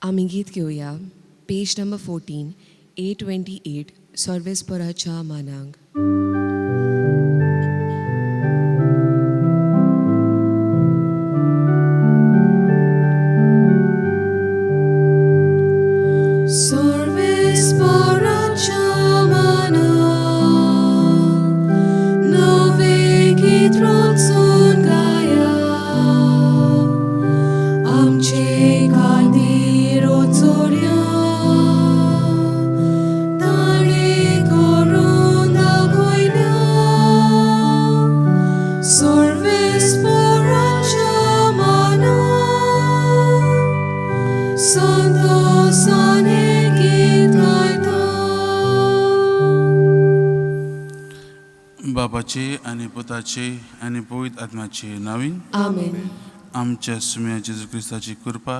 आमी गीत घेवया पेज नंबर 14 A28 सर्वेस्पराच्या मानांक. सर्वेस्पराच्या मानांक नवे गीत रचून गाया, आमचे खातीर चोरया ताणें करून दाखयल्या. सर्वेस्पराच्या मानाक संतोषान हें गीत गायता. बापाचे आनी पुताचे आनी पवित्र आत्म्याचे नावीन. आमेन. आमच्या सुम्या जेजू क्रिस्ताची कृपा,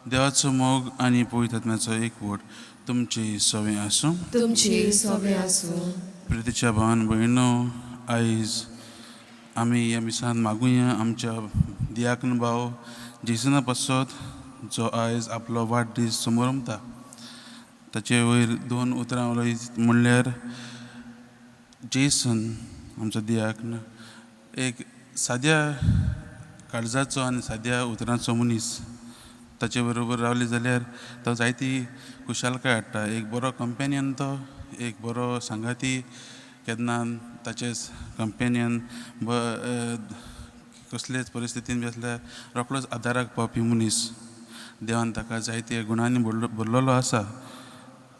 देवाचो मोग आनी पवित्र आत्म्याचो एकवट तुमचे सवे आसूं. तुमचे सवे आसूं. प्रितीच्या भावान भयणो, आयज आमी ह्या मिसान मागुया आमच्या दियाकन भाव जेसना पासत, जो आयज आपलो वाडदीस समरमता. ताचे वयर दोन उतरां उलयत म्हणल्यार, जेसन आमचो दियाकन एक साद्या काळजाचो आनी साद्या उतरांचो मनीस. ताचे बरोबर रावले जाल्यार तो जायती खुशालकाय हाडटा. एक बरो कंपेनियन तो, एक बरो सांगाती. केन्ना ताचे कंपेनियन कसलेच परिस्थितीन बी आसल्यार रोखडोच आदाराक पावपी मनीस. देवान ताका जायते गुणांनी भरलेलो आसा.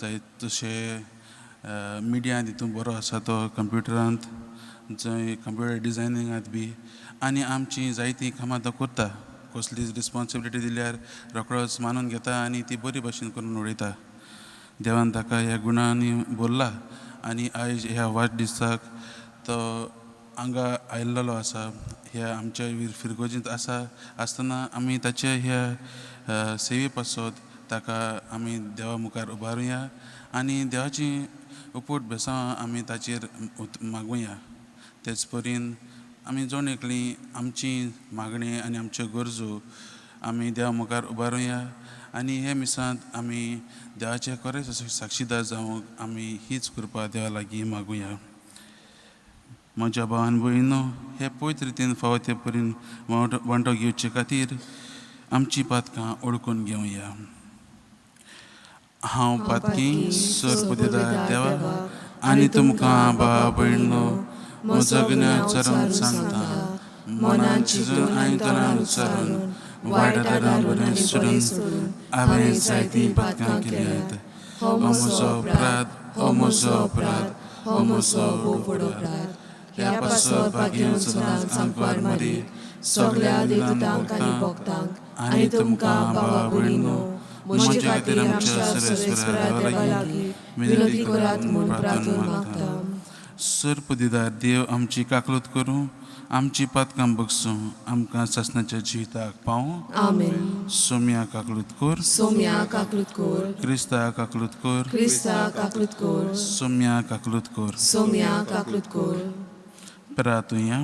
जाय तशें मिडियांत हितून बरो आसा तो, कंप्युटरांत, जंय कंप्युटर डिजायनिंगांत बी, आनी आमची जायतीं कामां तो करता. कसलीच रिस्पोन्सिबिलिटी दिल्यार रोखडोच मानून घेता आनी ती बरी भशेन करून उडयता. देवान ताका ह्या गुणांनी भरला आनी आयज ह्या वाडदिसाक तो हांगा आयिल्लो आसा. ह्या आमच्या फिरगोजींत आसा आसतना आमी ताचे ह्या सेवे पासत ताका आमी देवा मुखार उबारुया आनी देवाची उपूट बेसांव आमी ताचेर मागुया. तेच परीन आमी जण एकली आमची मागणी आनी आमच्यो गरजो आमी देवा मुखार उबारुया आनी हे मिसांत आमी देवाचे खरें साक्षीदार जावंक आमी हीच कृपा देवा लागीं मागुया. म्हज्या भावान भयणीनो, हे पवित्र रितीन फावो ते परीन वांटो घेवचे खातीर आमची पातकां ओळखून घेवया. हांव पातकी सरपुदेदार देवा आनी तुमकां भावा भयणीनो, म्हजो गुन्यांव चरून सांगता. मनान चिंतून आनी तोंडान उच्चारून, वायट आदारान बरें सोडून हांवें जायतीं पातकां केल्यात. हो म्हजो अपराध, हो म्हजो अपराध, हो म्हजो व्हड अपराध. ह्या पासत भाग्य सदांच आंकवार मारी, सगल्या देवदूतांक आनी भक्तांक आनी तुमकां भावा भयणीनो, म्हजे खातीर आमच्या सर्वेस्परा देवा लागीं विनंती करात म्हूण प्रार्थना मागता. सर्पदिदार देव आमची काकलूत करूं, आमची पातकां बगसूं, आमकां सासणाच्या जिविताक पावूं. आमेन. सोम्या काकलूत कर. सोम्या काकलूत कर. क्रिस्ता काकलूत कर. क्रिस्ता काकलूत कर. सोम्या काकलूत कर. सोम्या काकलूत कर. प्रातुया.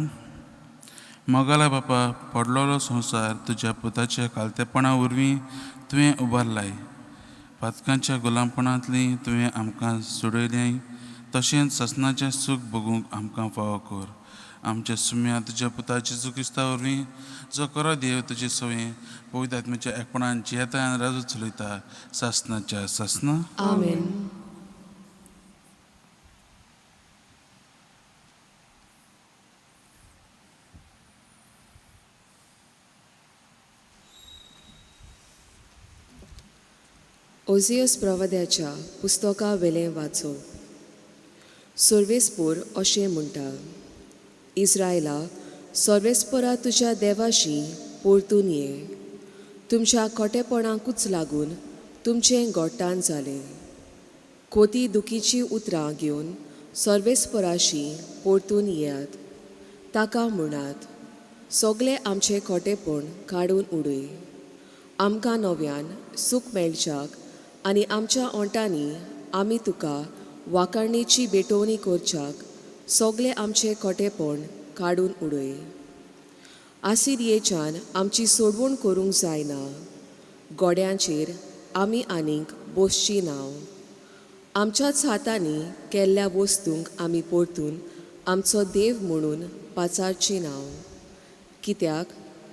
मोगाला बापा, पडलेलो संवसार तुज्या पुताच्या कालतेपणा वरवीं तुवें उबारलाय. पातकांच्या गुलामपणांतली तुवें आमकां सोडयलें, तशेंच सासणाचें सूख भोगूंक आमकां फावो कर. आमच्या सुम्या तुज्या पुता जेजू क्रिस्ता वरवीं, जो खरो देव, तुजे सवें पवित्र आत्म्याच्या एकपणान जियेता आनी राजू चलयता सासणाच्या सासना. आमेन. ओझियस प्रवाद्याच्या पुस्तका वेलें वाचो. सर्वेस्पोर अशें म्हणटा, इस्रायला, सर्वेस्पोरा तुज्या देवाशी परतून ये. तुमच्या खोटेपणाकूच लागून तुमचें गोट्टान जालें. कोती दुखीचीं उतरां घेवन सर्वेस्पोराशी परतून येयात. ताका म्हणात, सगळें आमचें खोटेपण काडून उडय, आमकां नव्यान सूख मेळच्याक आनी आमच्या ओंठांनी आमी तुका वाखाणणेची भेटवणी करच्याक सगळें आमचें खोटेपण काडून उडय. आसिरियेच्यान आमची सोडवण करूंक जायना. गोड्यांचेर आमी आनीक बसची नांव. आमच्याच हातांनी केल्ल्या वस्तूंक आमी परतून आमचो देव म्हणून पाचारची नांव. कित्याक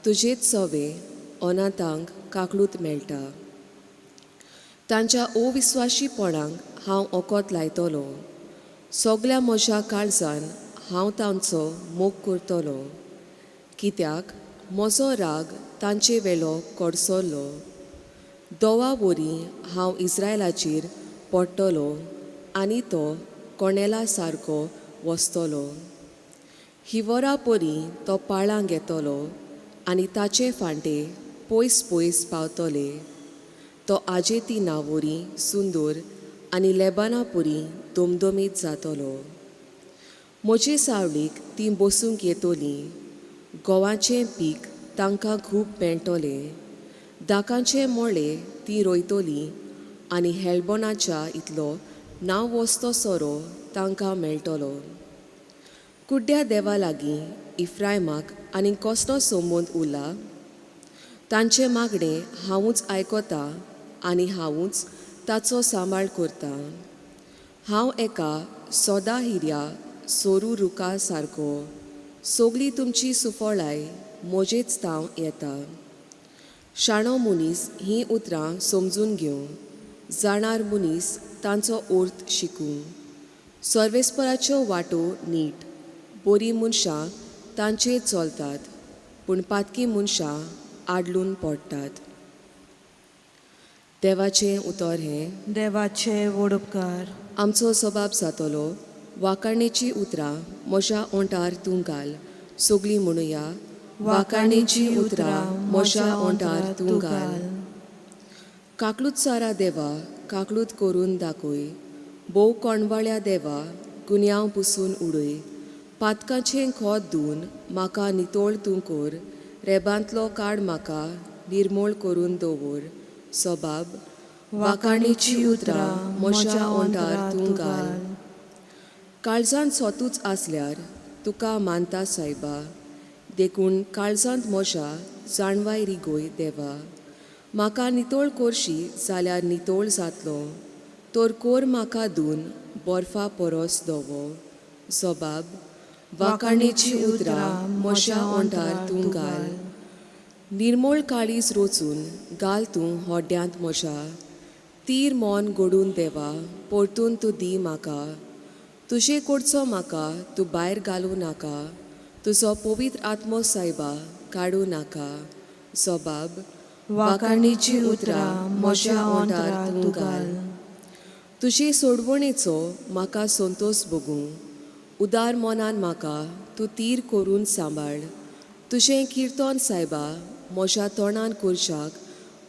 तुजेच सवे अनाथांक काकलूत मेळटा. तांच्या अविस्वाशीपणाक हांव ओकोत लायतलो. सगल्या म्हज्या काळजान हांव तांचो मोग करतलो. कित्याक म्हजो राग तांचे वेलो कडसरलो. दोवा वरी हांव इस्रायलाचेर पडटलो आनी तो कोणेला सारको वसतलो. हिवरा परी तो पाळां घेतलो आनी ताचे फांटे पयस पयस पावतले. तो आजेती नावोरी सुंदर आनी लेबाना पुरी दमदमीत जातलो. म्हजे सावळीक तीं बसूंक येतलीं. गोवाचें पीक तांकां खूब मेळटलें. दाकांचे मोळे तीं रोयतलीं आनी हेल्बोनाच्या इतलो नांव वस्तो सोरो तांकां मेळटलो. कुड्ड्या देवा लागीं इफ्रायमाक आनी कसलो संबंद उरला? तांचें मागणें हांवूच आयकतां आनी हांवूच ताचो सांबाळ करतां. हांव एका सोदा हिऱ्या सोरू रुखा सारको. सगली तुमची सुफळाय म्हजेच तांव येता. शाणो मनीस हीं उतरां समजून घेवं. जाणार मनीस तांचो अर्थ शिकूं. सर्वेस्पराच्यो वाटो नीट. बरीं मनशां तांचेर चलतात, पूण पातकी मनशां आडलून पडटात. देवाचें उतर हें. देवाचे व्हड उपकार. आमचो सबाब जातलो. वाकाणेची उतरां म्हज्या ओंठार तूं घाल. सगलीं म्हणुया. वाकाणेची उतरां म्हज्या ओंठार तूं घाल. काकलूत सारा देवा, काकलूत करून दाखय. भोव कोणवाळ्या देवा, गुन्यांव पुसून उडय. पातकाचें खोत धुवन म्हाका नितळ तूं कर. रेबांतलो काड म्हाका निर्मूळ करून दवर. सबाब वाकाणेची उतरां म्हज्या ओंठार तूं घाल. काळजांत सोतूच आसल्यार तुका मानता सायबा. देखून काळजांत म्हज्या जाणवाय रिगोय देवा. म्हाका नितळ करशी जाल्यार नितळ जातलो. तर कोर म्हाका धुवन बर्फा परस धवो. सबाब वाकाणेची उतरां म्हज्या ओंठार तूं घाल. निर्मळ काळीज रोचून घाल तूं होड्यांत म्हज्या. तीर मन गोडून देवा परतून तूं दी म्हाका. तुजे कडचो म्हाका तूं भायर घालूं नाका. तुजो पवित्र आत्मो सायबा काडूं नाका. सबाब वाकाणेची उतरां म्हज्या ओंठार तूं घाल. तुजे सोडवणेचो म्हाका संतोश भोगूं. उदार मनान म्हाका तूं तीर करून सांबाळ. तुजें किर्तन सायबा म्हज्या तोंडान करच्याक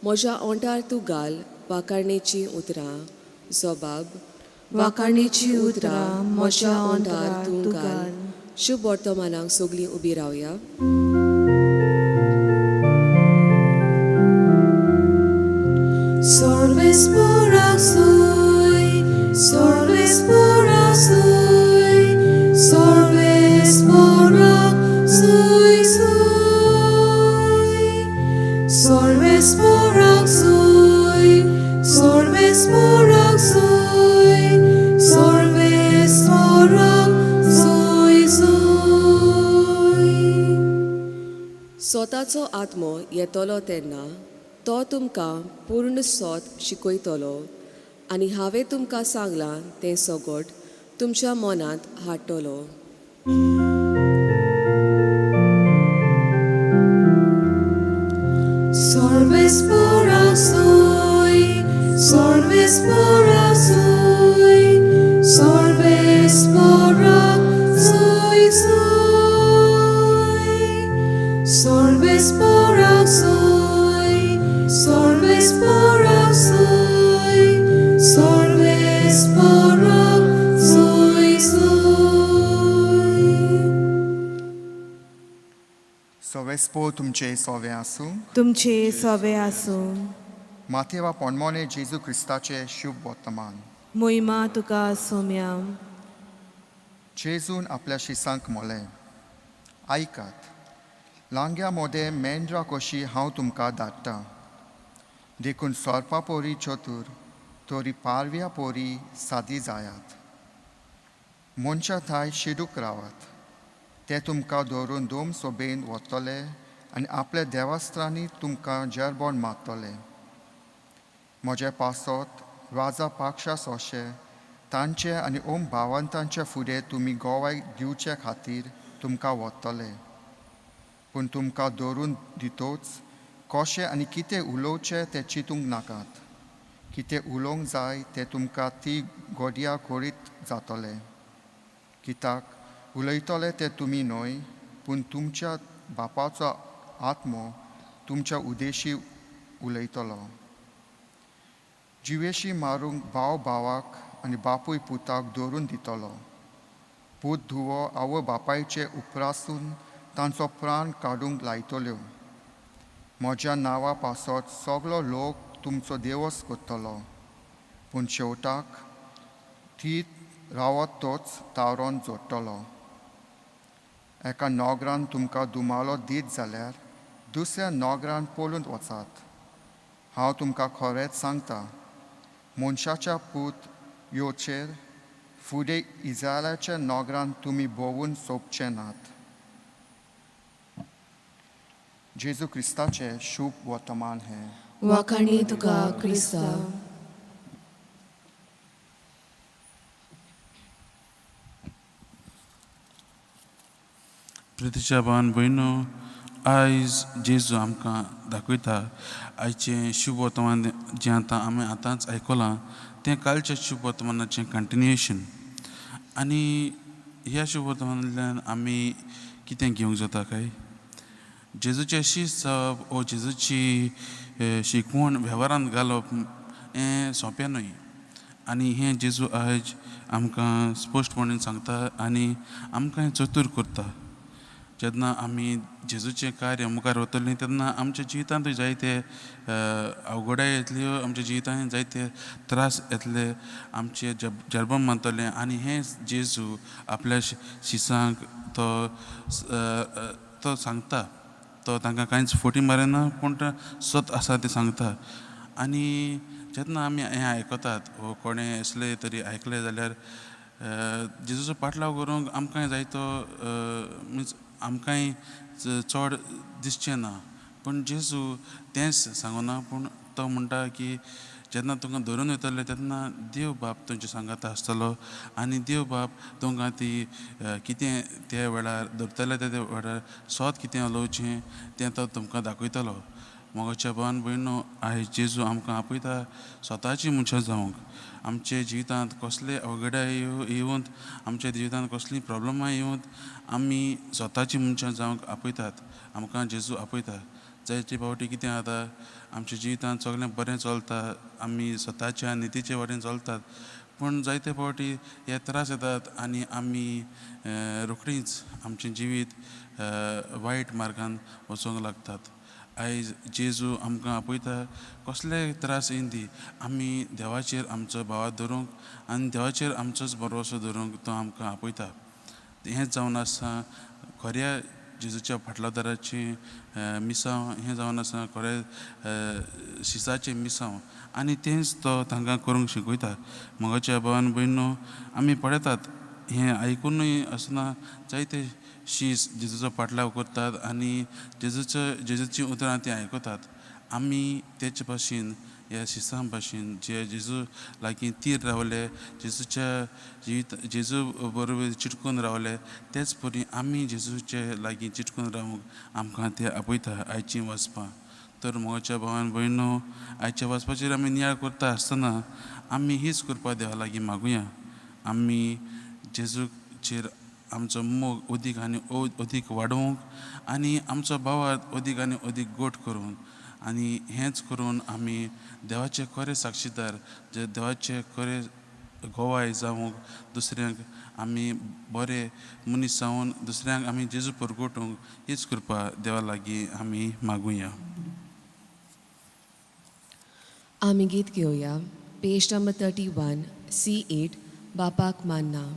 म्हज्या ओंठार तूं घाल वाकाणेची उतरां. जबाब वाकाणेची उतरां म्हज्या ओंठार तूं घाल. शुभ वर्तमानाक सगलीं उबी रावया. सर्वेस्परा सुय, सर्वेस्परा सुय, सर्वेस्परा सुय सुय. सर्वेस्परा सुय, सर्वेस्परा सुय, सर्वेस्परा सुय सुय. स्वताचो आत्मो येतलो तेन्ना तो तुमकां पूर्ण सोत शिकयतलो आनी हांवें तुमकां सांगलां तें सगट तुमच्या मनांत हाडटलो. सर्वेस्परा सुय, सर्वेस्परा सुय, सर्वेस्परा सुय सुय. सर्वेस्परा सुय, सर्वेस्परा सुय, सर्वेस्परा सुय सुय. सोवेस्पो तुमचे सोवे आसूं. तुमचे सवे आसूं. माथेवा पोणमोने जेजू क्रिस्ताचे शुभ वर्तमान. मोहिमा तुका सोम्या. जेजून आपल्या शिसांक मोलें, आयकात, लांग्या मोदें मेंढरा कशी हांव तुमकां धाडटा. देखून सोरपा पोरी चतूर तरी पारव्या पोरी सादी जायात. मनशा थाय शिडूक रावात, ते तुमकां धरून दोम सोबेन वतले आनी आपल्या देवास्त्रांनी तुमकां जेरबोण मारतले. म्हजे पासत राजा पाक्षा सोशे तांचे आनी ओम भावंतांचे फुडें तुमी गोवाय दिवचे खातीर तुमकां वतले. पूण तुमकां धरून दितोच कशें आनी कितें उलोवचें तें चिंतूंक नाकात. कितें उलोवंक जाय तें तुमकां ती गोडया करीत जातलें. कित्याक उलयतले तें तुमी न्हय, पूण तुमच्या बापाचो आत्मो तुमच्या उदेशी उलयतलो. जिवेशी मारूंक भाव भावाक आनी बापूय पुताक धरून दितलो. पूत धुवो आवय बापायचे उपरासून तांचो प्राण काडूंक लायतल्यो. म्हज्या नांवा पासत सगलो लोक तुमचो देवस करतलो, पूण शेवटाक ती रावत तोच तावरोन जोडटलो. एका नोगरान तुमकां दुमालो दीत जाल्यार दुसऱ्या नोगरान पळून वचात. हांव तुमकां खरेंच सांगता, मनशाच्या पूत येवचेर फुडें इज्रायलाच्या नोगरान तुमी भोंवून सोंपचे नात. जेजू क्रिस्ताचें शुभ वर्तमान हें. वाखाणी तुका क्रिस्ता. प्रितीच्या भावान भयणो, आयज जेजू आमकां दाखयता आयचें शुभ वर्तमान जें आतां आमी आतांच आयकलां तें कालच्या शुभ वर्तमानाचें कंटिन्युएशन. आनी ह्या शुभ वर्तमानांतल्यान आमी कितें घेवंक जाता काय? जेजूचें शीस जावप वो जेजूची शिकवण वेव्हारांत घालप हें सोंपें न्हय. आनी हें जेजू आयज आमकां स्पश्टपणान सांगता आनी आमकां हें चतूर करता. जेन्ना आमी जेजूचें कार्य मुखार वतलीं तेन्ना आमच्या जिवितांतूय जायते अवघडाय येतल्यो, आमच्या जिवितांत जायते त्रास येतले, आमचे जरबम मानतले. आनी हें जेजू आपल्या शिसांक तो तो सांगता. तो तांकां कांयच फोटी मारिना, पूण सत आसा तें सांगता. आनी जेन्ना आमी हें आयकतात वो कोणें असलें तरी आयकलें जाल्यार जेजूचो पाटलाव करूंक आमकांय जायतो मिन्स आमकांय चड दिसचें ना. पूण जेजू तेंच सांगना, पूण तो म्हणटा की जेन्ना तुमकां धरून वयतले तेन्ना देव बाप तुमच्या सांगाता आसतलो आनी देव बाप तुमकां ती कितें त्या वेळार धरतले त्या वेळार सत कितें उलोवचें तें तो तुमकां दाखयतलो. मोगाच्या भावान भयणो, आयज जेजू आमकां आपयता स्वताची मनशां जावंक. आमच्या जिवितांत कसले अवघडाय येवंत, आमच्या जिवितांत कसलीं प्रोब्लमां येवंत, आमी स्वताची मनशां जावंक आपयतात. आमकां जेजू आपयता. जायते फावटी कितें जाता, आमच्या जिवितांत सगळें बरें चलता, आमी स्वताच्या नितीचे वाटेन चलतात, पूण जायते फावटी हे त्रास येतात आनी आमी रोखडीच आमचें जिवीत वायट मार्गान वचूंक लागतात. आयज जेजू आमकां आपयता कसलेय त्रास येवन दी, आमी देवाचेर आमचो भावार्थ धरूंक आनी देवाचेर आमचोच भरवंसो धरूंक तो आमकां आपयता. हेंच जावन आसा खऱ्या जेजूच्या फाटलादाराचें मिसांव, हें जावन आसा खऱ्या शिसाचें मिसांव. आनी तेंच तो तांकां करूंक शिकयता. मोगाच्या भावान भयणो, आमी पळयतात हें आयकुनूय आसना जायते शीस जेजूचो पाटलाव करतात आनी जेजूचीं उतरां तीं आयकतात. आमी तेचे भाशेन ह्या शिसां भाशेन जे जेजू लागीं तीर रावले, जेजूच्या जिवीत जेजू बरोबर चिटकून रावले, तेच परी आमी जेजूचे लागीं चिटकून रावूंक आमकां ते आपयता आयचीं वाचपां. तर मोगाच्या भावान भयणो, आयच्या वाचपाचेर आमी नियाळ करता आसतना आमी हीच कृपा देवा लागीं मागुया. आमी जेजूचेर आमचो मोग अदीक आनी अदीक वाडोवंक आनी आमचो भावार्थ अदीक आनी अदीक गोट करूंक, आनी हेंच करून आमी देवाचे खरे साक्षीदार, जे देवाचे खरे गोवाय जावंक, दुसऱ्यांक आमी बरे मनीस जावन दुसऱ्यांक आमी जेजू परगटूंक हीच कृपा देवा लागीं आमी मागुया. आमी गीत घेवया पेज नंबर 31 C8 बापाक मान्ना.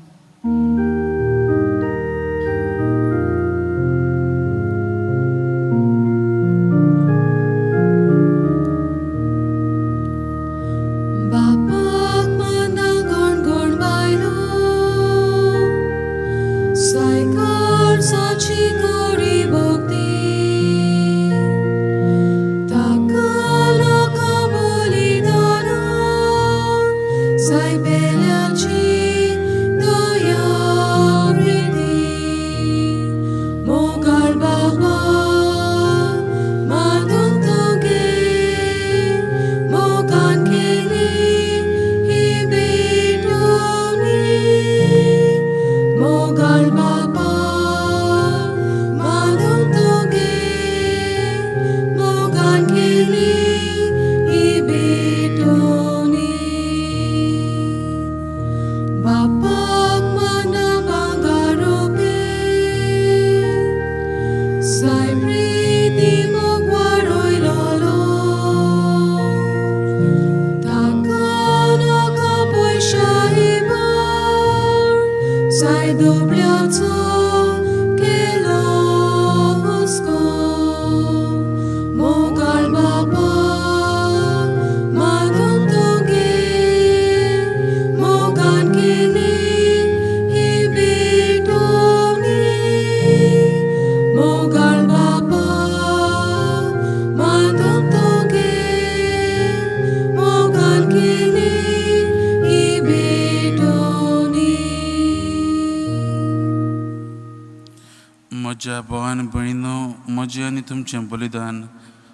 भाव आनी भयणीनो, म्हजें आनी तुमचें बलिदान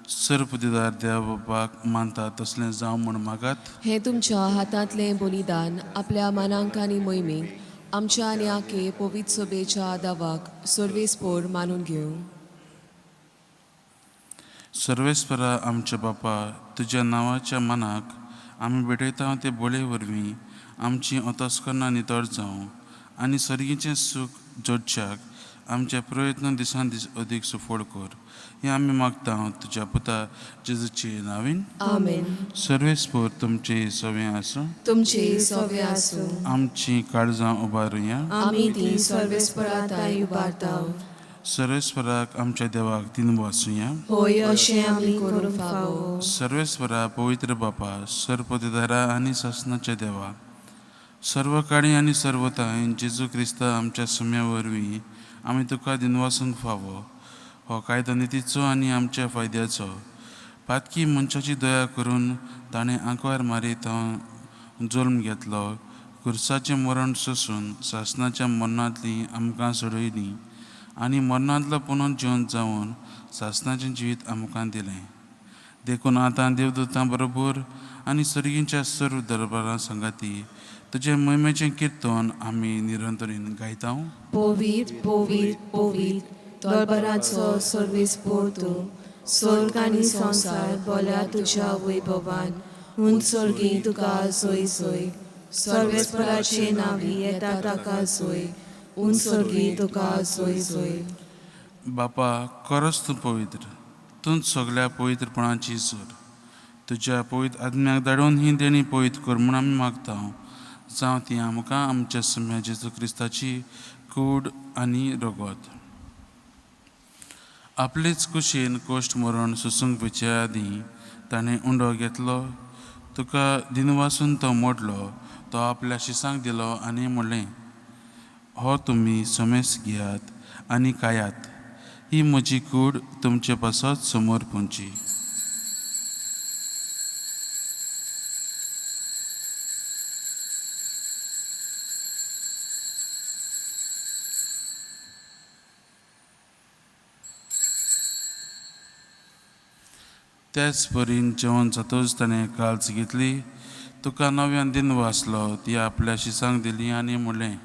सर्वदिदार देवा बापाक मानता तसलें जावं म्हूण मागात. हें तुमच्या हातांतलें बलिदान आपल्या मानांक आनी मोहिमेक आमच्या आनी आखे पवित्र सभेच्या दावाक सर्वेस्पोर मानून घेवं. सर्वेस्परा आमच्या बापा, तुज्या नांवाच्या मानाक आमी भेटयता ते बोले वरवीं आमची अंतस्करणां नितळ जावं आनी सर्गीचें सूख जोडच्याक आमचे प्रयत्न दिसान दीस अदीक सुफळ कर, हें आमी मागता तुज्या पुता जेजूचे नांवीन. आमेन. सर्वेस्पोर तुमचे सवें आसूं. तुमचे सवे आसूं. आमची काळजां उबारुया. आमी ती सर्वेस्परा ताई उबारता. सर्वेस्पराक आमच्या देवाक दिनवासुया वाचुया. होय, अशें आमी करूंक फावो. सर्वेस्वरा, पवित्र बापा, सर्वपतिधारा आनी सासनाच्या देवा, सर्व काळी आनी सर्वताय जेजू क्रिस्ता आमच्या सुम्या वरवीं आमी तुका दिनवासूंक फावो. हो कायदो नितीचो आनी आमच्या फायद्याचो. पातकी मनशाची दया करून ताणें आंकवार मारीत हांव जल्म घेतलो, खुर्साचें मरण सोसून सासनाच्या मरणांतली आमकां सोडयली आनी मरणांतलो पुनोन जिवन जावन सासनाचें जिवीत आमकां दिलें. देखून आतां देवदूतां बरोबर आनी सर्गींच्या सर्व दरबारां सांगाती तुजें मोहिमेचें किर्तन आमी निरंतरीन गायता. पवित्र पवित्र पवित्र दरबाराचो सर्वेस्पोर तूं, स्वर्ग आनी संवसार बोल्या तुज्या वैभवान. हून स्वर्गी तुका सोय सोय, सर्वेस्पराचे नांवी येता ताका सोय, हून स्वर्गी तुका सोय सोय. बापा, खरोच तूं पवित्र, तूंच सगल्या पवित्रपणाची जोर. तुज्या पवित्र आत्म्याक धाडून ही देणी पवित्र कर म्हूण आमी मागता, जावं ती आमकां आमच्या सुम्या जेजू क्रिस्ताची कूड आनी रगत. आपलेच कुशीन कोश्ट मरण सोसूंक वचचे आदीं ताणें उंडो घेतलो, तुका दिनवासून तो मोडलो, तो आपल्या शिसांक दिलो आनी म्हणलें, हो तुमी समेस घेयात आनी खायात, ही म्हजी कूड तुमचे पासत समोर पुंची. त्याच परीन जेवण जातूच ताणें काल्च घेतली, तुका नव्यान दिन वाचलो, ती आपल्या शिसांक दिली आनी म्हणलें,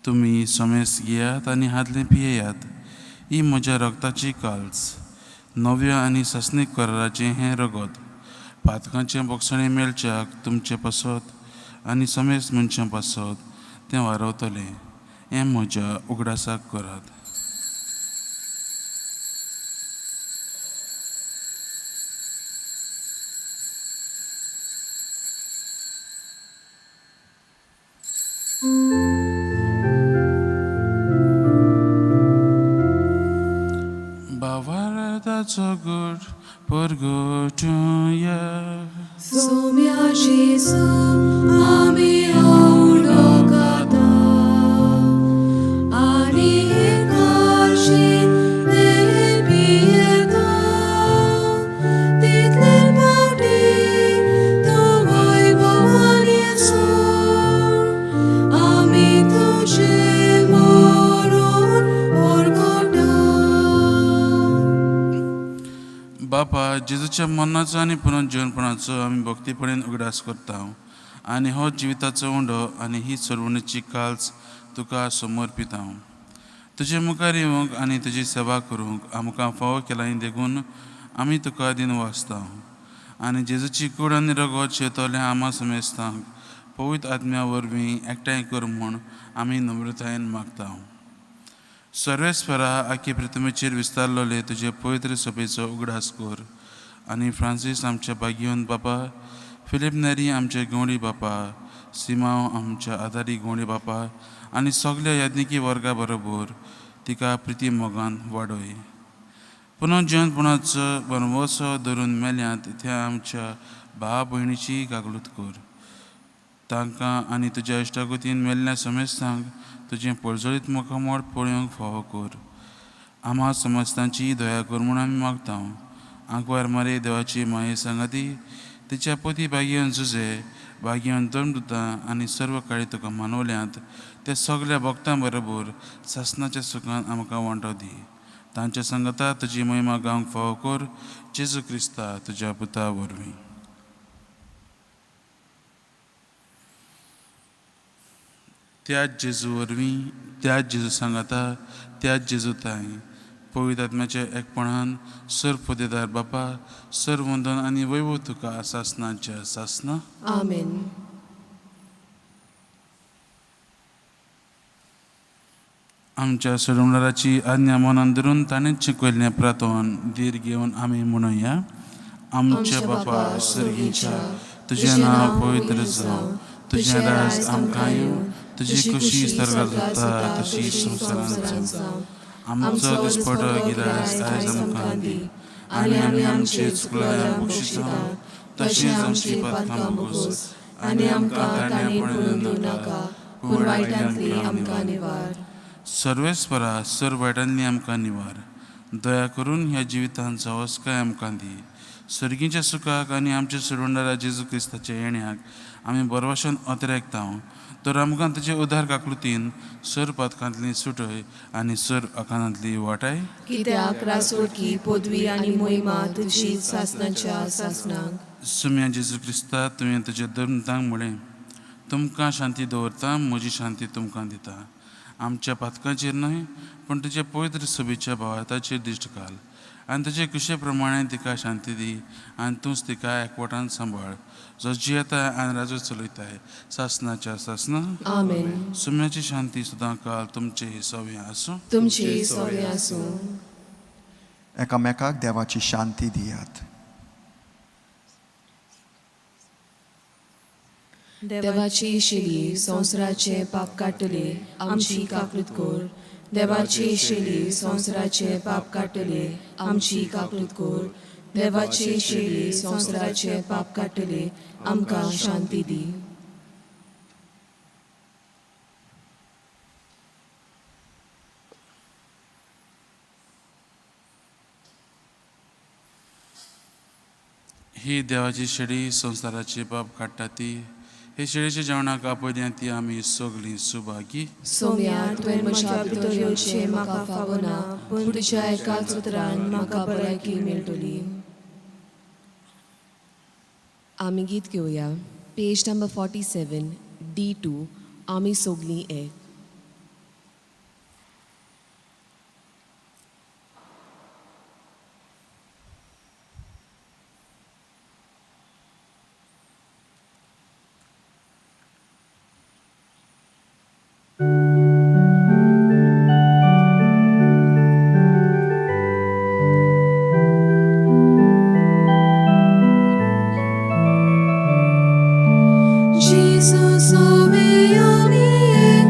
तुमी समेस घेयात आनी हातलें पियेयात, ही म्हज्या रगताची काल्च, नव्या आनी सासणीक कराराचें हें रगत, पातकांचें बोगसणें मेळच्याक तुमचे पासत आनी समेस मनशां पासत तें वारवतलें, हें म्हज्या उगडासाक करात. भावार्थाचो गुड परगटुया. सोम्या जेजू आमी आवडोकाता आनी काशी पियेता, तितले पावटी तूं वैभवान येसो, आमी तुजें मरण परगटा. बापा, जेजूच्या मरणाचो आनी पुनर्जीवनपणाचो आमी भक्तीपणेन उगडास करता आनी हो जिविताचो उंडो आनी ही सोडवणीची काल्च तुका समर्पिता. तुजे मुखार येवंक आनी तुजी सेवा करूंक आमकां फावो केला देखून आमी तुका दिन वाचता आनी जेजूची कूड आनी रगत शेतोल्या आमा समेस्तांक पवित्र आत्म्या वरवीं एकठांय कर म्हूण आमी नम्रतायेन मागता. सर्वेस्परा, आखी पृथ्वीचेर विस्तारलेले तुजे पवित्र सभेचो उगडास कर आनी फ्रांसीस आमच्या भाग्यवंत बापा, फिलीप नेरी आमचे गवळी बापा, सिमांव आमच्या आदारी गवळी बापा आनी सगल्या याज्ञिकी वर्गा बरोबर तिका प्रिती मोगान वाडय. पुनर्जीवनपणाचो बनवसो धरून मेल्यांत त्या आमच्या भाव भयणीची कागलूत कर. तांकां आनी तुज्या इश्टागतीन मेल्ल्या समेस्तांक तुजें पर्जळीत मुखामळ पळोवंक फावो कर. आम्हा समस्तांची दया कर म्हूण आमी मागता. आंकवार मारे देवाची माये सांगाती तिच्या पती भाग्यवन जुजे भाग्यवन धर्मदुतां आनी सर्व काळी तुका मानवल्यांत त्या सगल्या भक्तां बरोबर सासनाच्या सुखान आमकां वांटो दी. तांच्या संगता तुजी महिमा गावंक फावो कर जेजू क्रिस्ता तुज्या पुता वरवीं. त्याच जेजू वरवीं, त्याच जेजू सांगाता, त्याच जेजू ताई पवित्र आत्म्याच्या एकपणान सर पोदेदार बापा सर वंदन आनी वैभव तुका सासनाच्या सासना. आमेन. आमच्या सोडवणाराची आज्ञा मनान धरून ताणेंच शिकयल्लें प्रातोन धीर घेवन आमी म्हणुया. आमच्या बापा सर्गीच्या, तुजें नांव पवित्र जावं, तुजें राज आमकां येवं, तुजी खुशी सर्गात जाता तशी संवसारांत जावं. आमचो दिसपटो गिरास आयज आमकां दी आनी आमी आमचे चुकल्या बक्षिता तशेंच आमची पातकां बोगोस आनी आमकां ताणें पडून दिवं नाका, पूण वायटांतली आमकां निवार. सर्वेस्परा सर वायटांनी आमकां निवार. दया करून ह्या जिवितांत सवस्काय आमकां दी. सर्गीच्या सुखाक आनी आमच्या सोडवणारा जेजू क्रिस्ताच्या येण्याक आमी बरवाशन अतिरेकता तर आमकां तुजे उदार काकलुतीन सर पातकांतली सुटय आनी सर आकांतांतली वाटाय. कित्याक रासोडकी पदवी आनी मोहिमा तुजी सासनाच्या सासनाक. सुम्या जेजू क्रिस्ता, तुवें तुज्या धर्मतांक म्हळें, तुमकां शांती दवरता, म्हजी शांती तुमकां दिता. आमच्या पातकांचेर न्हय पूण तुज्या पवित्र सभेच्या भावार्थाचेर दिश्ट घाल आनी तुजे कुशे प्रमाणे तिका शांती दी आनी तूंच तिका एकवटान सांबाळ, जो जियेता आनी राजू चलयताय सासनाच्या सासना. आमेन. सुम्याची शांती सदां काल तुमचे सवे आसूं. तुमची सवे आसूं. एकामेकाक देवाची शांती दियात. देवाची शिली संवसाराचे पाप काडटले, आमची काकूत कर. देवाची शिली संवसाराचे पाप काडटले, आमची काकूत कर. देवाची शिली संवसाराचे पाप काडटले, आमकां शांती दी. ही देवाची शेळी संवसाराचे पाप काडटा ती हे शेळीच्या जेवणाक आपयल्या ती आमी सगळीं सुभागी. सोम्या, तुवें म्हज्या भितर येवचें म्हाका फावना, पूण तुज्या एकाच उतरान म्हाका बरायकी मेळटली. आमी गीत घेवया पेज नंबर 47 D2 आमी सोगलीं एक. Jesus, ove ami ek,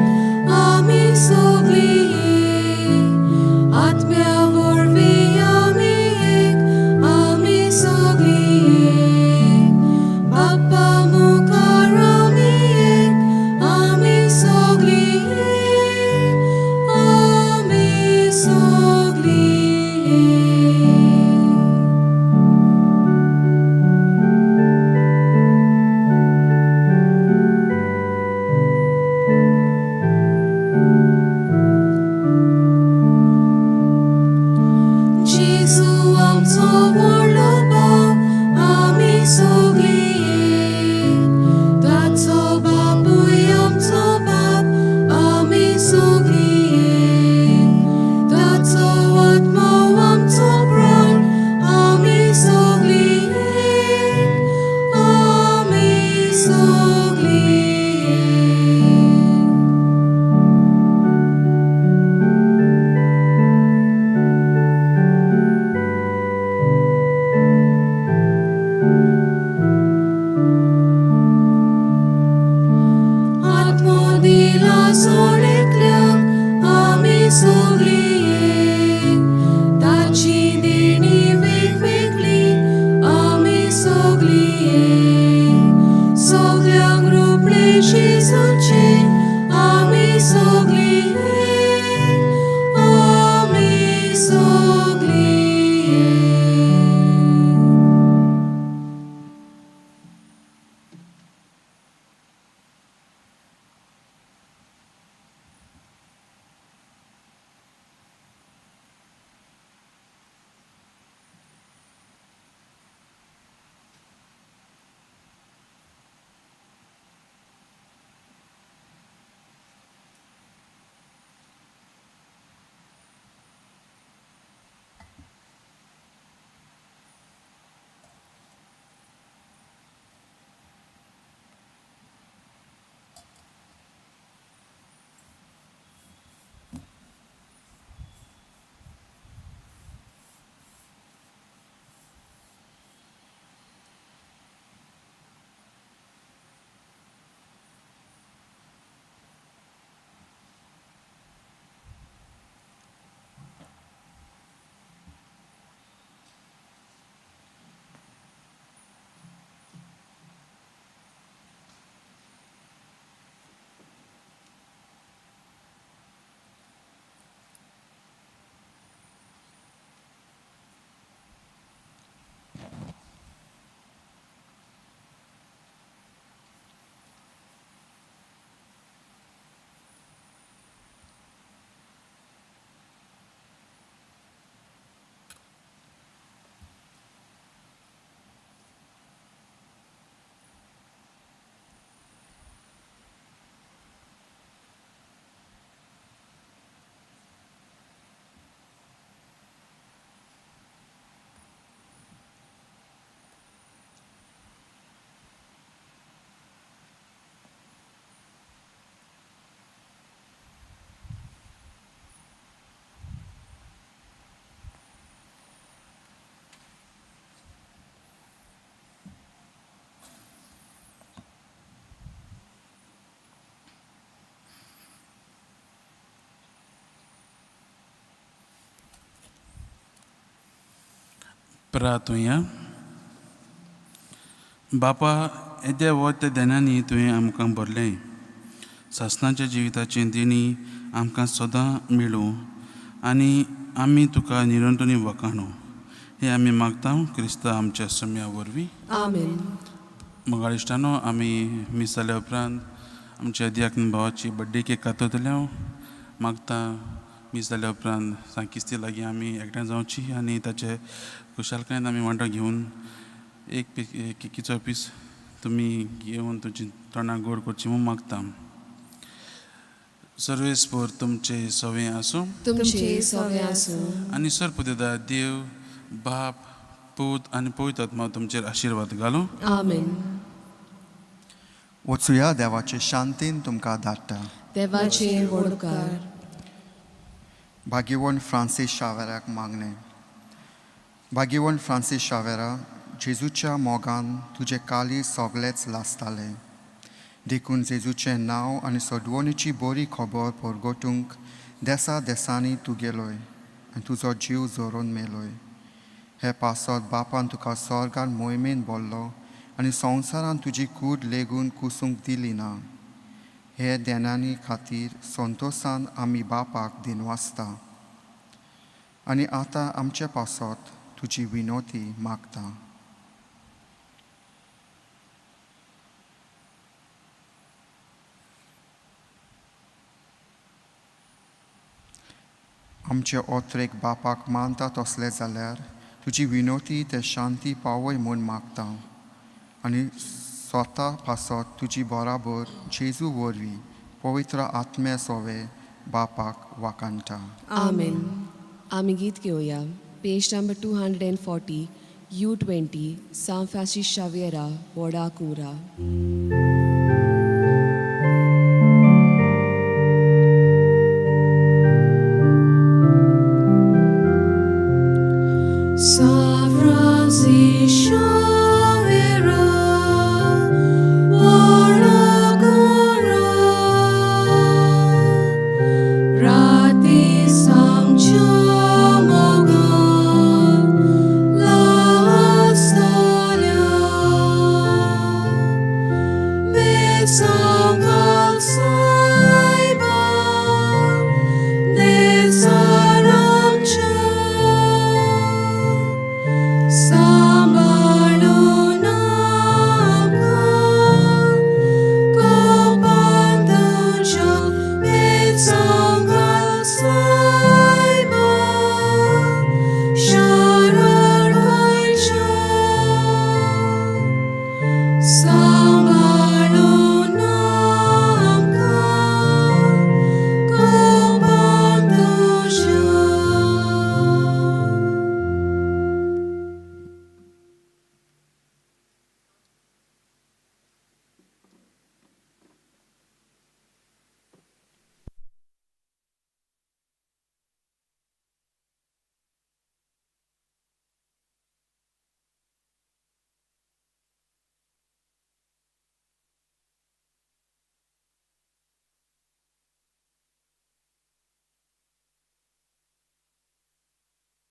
प्रार्थुया. बापा, येदे व्हड त्या देण्यांनी तुवें आमकां भरलें. सासणाच्या जिविताचें देणी आमकां सदां मेळूं आनी आमी तुका निरंतनी वखाणू, हें आमी मागता क्रिस्ता आमच्या सम्या वरवीं. आमेन. मोगाळ इश्टानो, आमी मीस जाल्या उपरांत आमच्या दियाकन भावाची बड्डे केक काततले. मागता मीस जाल्या उपरांत सांकिस्ती लागीं आमी एकठांय जावची आनी ताचे खुशालकायेन आमी वांटो घेवन एक केकीचो पीस तुमी घेवन तुमची तोंडां गोड करची म्हूण मागता. सर्वेस्पोर तुमचे सवें आसूं. तुमचे सवे आसूं. आनी सरपुदेदा देव बाप, पूत आनी पवित्र आत्मा तुमचेर आशिर्वाद घालूं. आमेन. वचुया, देवाचे शांतीन तुमकां धाडटा. देवाचे व्हडकार. भाग्यवंत फ्रांसीस शावेराक मागणें. भाग्यवंत फ्रांसीस शावेरा, जेजूच्या मोगान तुजें काळीज सगळेंच लासतालें, देखून जेजूचें नांव आनी सोडवणीची बरी खबर परगटूंक देसा देसांनी तूं गेलोय आनी तुजो जीव जोरोन मेलोय. हे पासत बापान तुका स्वर्गान मोहिमेन बोल्लो आनी संवसारान तुजी कूड लेगून कुसूंक दिली ना. हे देनानी खातीर संतोसान आमी बापाक दिनवासता आनी आतां आमचे पासत तुजी विनोती मागता. आमचे ओत्रेक बापाक मानता तसले जाल्यार तुजी विनोती ते शांती पावय म्हूण मागता आनी स्वता पासत तुजी बराबर जेजू वरवीं पवित्र आत्म्या सोवे बापाक वाखाणटा. आमेन. आमी गीत घेवया. Page number 240, U20, सांत फ्रांसीस शाव्येरा व्हडा कुंवरा. San Francisco.